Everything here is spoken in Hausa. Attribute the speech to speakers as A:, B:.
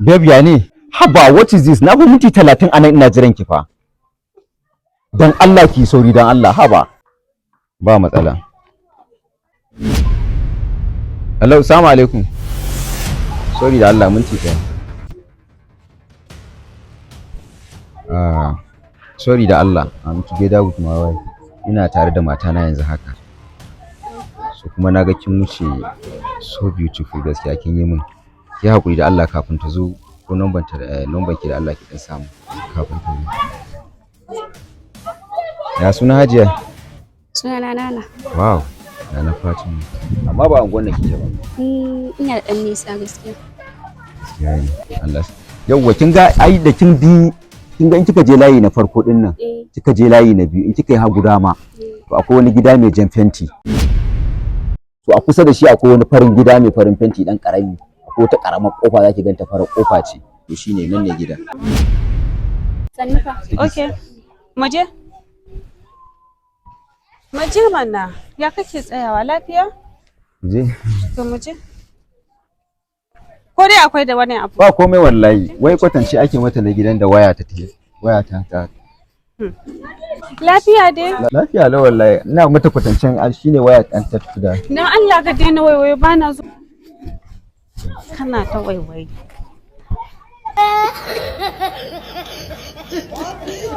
A: Babe, ya ne? Haba, what is this? Na fi minti 30 a nan ina jiran ki fa. Dan Allah ki sauri, dan Allah, haba. Ba matsala. Hello, assalamu alaikum. Sorry da Allah, minti 1. Ah, sorry da Allah, I'm together with my wife. Ina tare da matana yanzu haka. So kuma naga kin wuce, so beautiful, gaskiya kin yi min. Ki haƙuri da Allah, kafin ta zo, ko number ta, number ki da Allah ki dan samu kafin ta zo. Ya suna Hajiya?
B: Sunana Nana.
A: Wow, Nana Fatima. Amma ba anguwan nan kike ba.
B: Ina da ɗan nisa gaskiya.
A: Gaskiya ne. Allah. Yawwa, kin ga ai da kin bi, kin ga in kika je layi na farko din nan, kika je layi na biyu, in kika yi hagu dama, to akwai wani gida mai jan fenti. To a kusa da shi akwai wani farin gida mai farin fenti dan karami. Akwai wata karamar kofa, zaki ganta farar kofa ce. To shine nan ne gida.
B: Sannu fa.
C: Okay. Muje? Muje mana. Ya kake tsayawa, lafiya?
A: Je.
C: To muje. Ko dai akwai da wani abu?
A: Ba komai wallahi. Wai kwatance ake mata na gidan da waya ta tafi. Waya ta ta.
C: Lafiya dai?
A: Lafiya lau wallahi. Ina mata kwatancen shine waya an ta tafi da.
C: Dan Allah ka daina waiwaye, bana zo. Kana ta waiwaye.